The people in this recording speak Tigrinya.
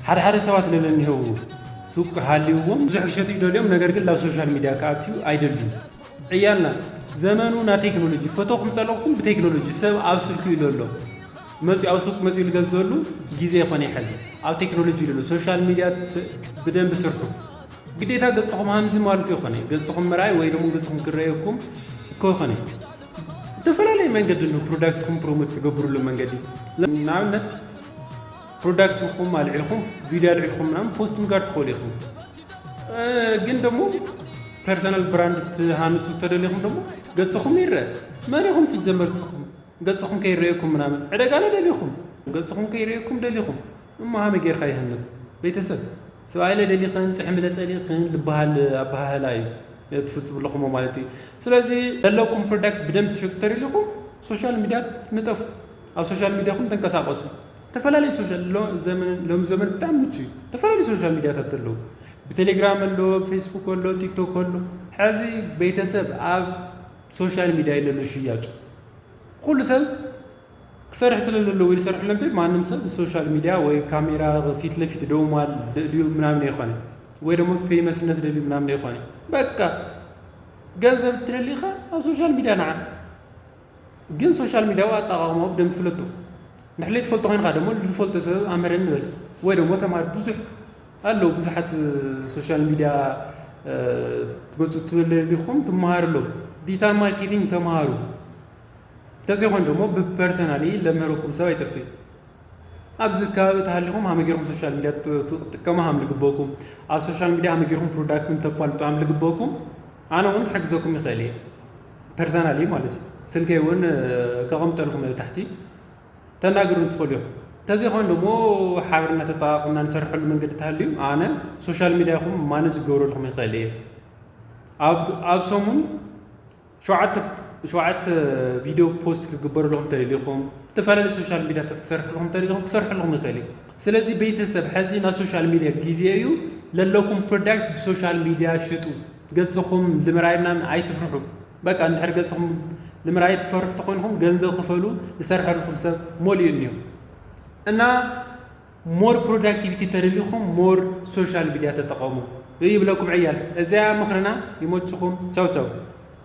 ሓደ ሓደ ሰባት ለለ እኒሄው ሱቅ ሃልይዎም ብዙሕ ክሸጡ ይደልዮም፣ ነገር ግን ናብ ሶሻል ሚድያ ክኣትዩ ኣይደልዩ። ዕያልና ዘመኑ ናይ ቴክኖሎጂ፣ ፈተኹም ጸለኹም ብቴክኖሎጂ፣ ሰብ ኣብ ስልኩ ኢሉ ኣሎ። መጺኡ ኣብ ሱቅ መጺኡ ዝገዝእሉ ግዜ ይኾነ ይሐዚ። ኣብ ቴክኖሎጂ ኢሉ ኣሎ። ሶሻል ሚድያ ት-፣ ብደንብ ስርሑ። ግዴታ ገጽኹም ሃምዚ ማለት ይኾነ። ገጽኹም ምርኣይ ወይ ደሞ ገጽኹም ክረየኩም እኮ ይኾነ። ዝተፈላለየ መንገዲ ኣሎ ፕሮዳክትኹም ፕሮሞት ትገብሩሉ መንገዲ። ንኣብነት ፕሮዳክትኹም ኣልዒልኩም፣ ቪድዮ ኣልዒልኩም ምናምን ፖስት ምግባር ትኽእሉ ኢኹም። እ፣ ግን ደሞ ፐርሰናል ብራንድ ትሃንጹ ተደሊኹም ደሞ ገጽኹም ይረአ። መን ኢኹም ሲጀመር ንስኹም? ገጽኹም ከይረየኩም ምናምን። ዕደጋ ለ ደሊኹም፣ ገጽኹም ከይረየኩም ደሊኹም። እሞ ሃመ ጌርካ ይሃንጽ? ቤተሰብ፣ ሰብኣይ ለ ደሊኽን ጽሕሚ ለ ጸሊእክን ልበሃል ኣበሃህላ እዩ፣ ትፍጽሙ ኣለኹም ማለት እዩ። ስለዚ ዘለኩም ፕሮዳክት ብደንብ ትሸጡ ተደሊኹም ሶሻል ሚድያ ንጠፉ። ኣብ ሶሻል ሚድያኹም ተንቀሳቀሱ። ተፈላለዩ ሶሻል፣ ሎ-፣ ዘመን፣ ሎም ዘመን ብጣዕሚ ምቹ እዩ። ተፈላለዩ ሶሻል ሚድያታት ኣለዉ። ብቴሌግራም ኣሎ፣ ብፌስቡክ ኣሎ፣ ቲክቶክ ኣሎ። ሕዚ ቤተሰብ ኣብ ሶሻል ሚድያ እዩ ዘሎ ሽያጩ። ኩሉ ሰብ ክሰርሕ ስለ ዘለዎ ወይ ዝሰርሕ ለምቤ ማንም ሰብ ሶሻል ሚድያ ወይ ካሜራ ፊት ለፊት ደው ማል ደልዩ ምናምን ኣይኾነ፣ ወይ ደሞ ፌመስነት ደልዩ ምናምን ኣይኾነ። በቃ ገንዘብ ትደሊኻ ኣብ ሶሻል ሚድያ ንዓ። ግን ሶሻል ሚድያ ኣጠቓቕማኡ ብደንብ ፍለጡ። ንሕለይ ትፈልጦ ኮይንካ ደሞ ዝፈልጦ ሰብ ኣምረኒ በል፣ ወይ ደሞ ተማሃር። ብዙሕ ኣለዉ፣ ብዙሓት ሶሻል ሚድያ፣ እ፣ ትመጹ ትደሊኹም ትመሃሩ ኣለዉ። ዲጂታል ማርኬቲንግ ተመሃሩ። እንተዘይኮን ደሞ ብፐርሰናሊ ለምህረኩም ሰብ ኣይጠፍእን። ኣብዚ ከባቢ ተሃሊኹም ሃመ ጌርኩም ሶሻል ሚድያ ት-፣ ትጥቀሙ ሃም ልግበኩም፣ ኣብ ሶሻል ሚድያ ሃመ ጌርኩም ፕሮዳክትኩም ተፋልጡ ሃም ልግበኩም፣ ኣነ እውን ክሕግዘኩም ይኽእል እየ። ፐርሰናሊ ማለት እዩ። ስልከይ እውን፣ እ፣ ከቐምጠልኩም እየ ታሕቲ። ተናግሩ ትኽእሉ ኢኹም። እንተዘይኮን ደሞ ሓብርና ተጠቓቕምና ንሰርሐሉ መንገዲ ተሃልዩ፣ ኣነ ሶሻል ሚድያኹም ማነጅ ክገብረልኩም ይኽእል እየ። ኣብ፣ ኣብ ሰሙን ሸውዓተ፣ ሸውዓተ ቪድዮ ፖስት ክግበረልኩም ተደሊኹም፣ ዝተፈላለዩ ሶሻል ሚድያታት ክሰርሐልኩም ተደሊኹም፣ ክሰርሐልኩም ይኽእል እዩ። ስለዚ ቤተሰብ፣ ሕዚ ናይ ሶሻል ሚድያ ግዜ እዩ። ለለኩም ፕሮዳክት ብሶሻል ሚድያ ሽጡ። ገጽኹም ንምርኣይ ምናምን ኣይትፍርሑ። በቃ እንድሕር ገጽኹም ንምርኣይ ትፈርሑ ተኾይንኹም ገንዘብ ክፈሉ፣ ዝሰርሐልኩም ሰብ መሊኡ እኒኦ። እና ሞር ፕሮዳክቲቪቲ ተደሊኹም ሞር ሶሻል ሚድያ ተጠቐሙ ይብለኩም ዕያል። እዚኣ ምኽርና። ይመችኹም። ቻው ቻው።